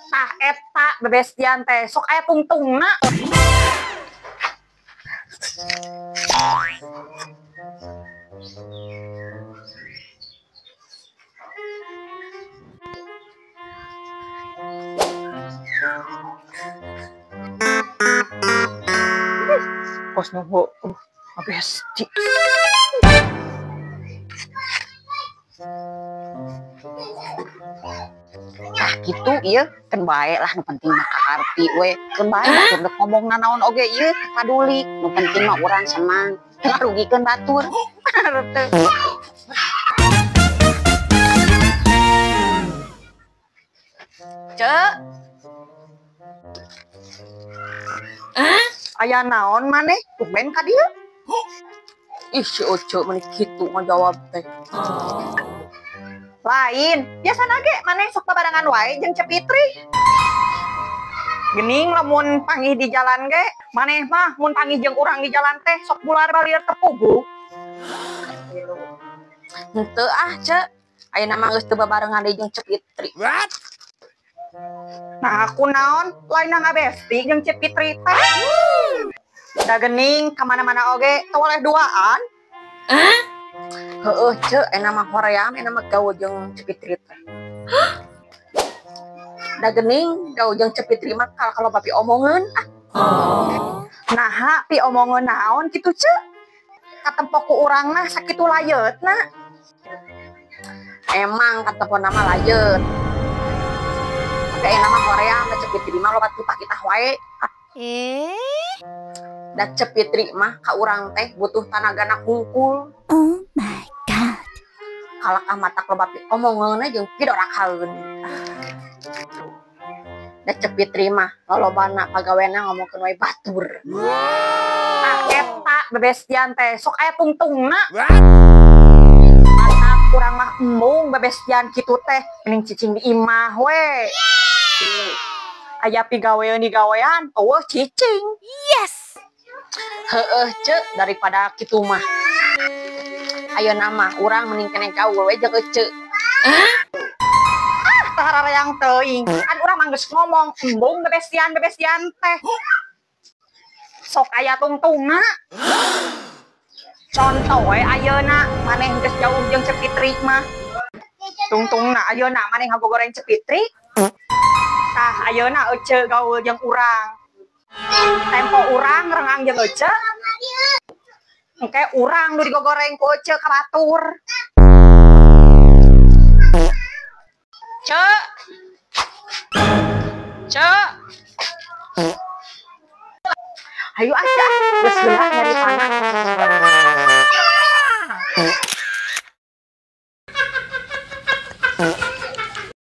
Tah eta bebestian teh sok aya tungtungna. Kos nu heueuh besti. Ah gitu ieu keun bae lah nu penting mah kaarti we. Keun bae batur dek ngomong nanaon oge ieu teu paduli. Nu penting mah urang senang. Teu ngarugikeun batur. Teu. Cek. Aya naon maneh? Tumben ka dieu? Ih si Oce meni kitu ngajawab teh. Lain, biasana ge maneh sok babarengan wae jeung Ceu Fitri. Gening lamun panggih di jalan ge, maneh mah mun panggih jeung urang di jalan teh sok bular-balir teu puguh. Henteu ah, Ceu. Ayeuna mah geus teu babarengan deui jeung Ceu Fitri. What? Nah, aku naon lain ngabesti jeung Ceu Fitri teh. Da gening ka mana-mana oge teu oleh duaan. Heueuh, Ceu, ayeuna mah hoream, ayeuna mah gaul jeung Ceu Fitri teh. Da gening gaul jeung Ceu Fitri mah kalau papi omongeun ah. Naha pi omongeun naon kitu, Ceu? Katempo ku urang mah sakitu layeutna. Emang katempona mah layeut. Tapi ayeuna mah hoream, da Ceu Fitri mah loba titah-titah wae. Ah. Da Ceu Fitri mah ka urang teh butuh tanagana hungkul. Oh my god. Kalakah matak loba pi omongeunna jeung pidorakaeun. Da Ceu Fitri mah lolobana pagawena ngomongkeun wae batur. Tah eta bebestian teh sok aya tungtungna. What? Matak urang mah embung bebestian kitu teh mending cicing di imah we. Aya pigawean digawean eueuh cicing. Yes. Heueuh, Ceu, daripada kitu mah. Ayeuna mah urang mending keneh gaul we jeung Ece. Ah, tahararayang teuing. Kan urang mah geus ngomong embung bebestian-bebestian teh. Sok aya tungtungna. Contoh we ayeuna maneh geus jauh jeung Ceu Fitri mah. Tungtungna ayeuna maneh ngagogoreng Ceu Fitri. Tah ayeuna Ece gaul jeung urang. Tempo urang rengang jeung Ece. Engke urang nu digogoreng ku Ece ka batur. Ceu. Ceu. Hayu ah, Ceu, geus geura nyari tanah.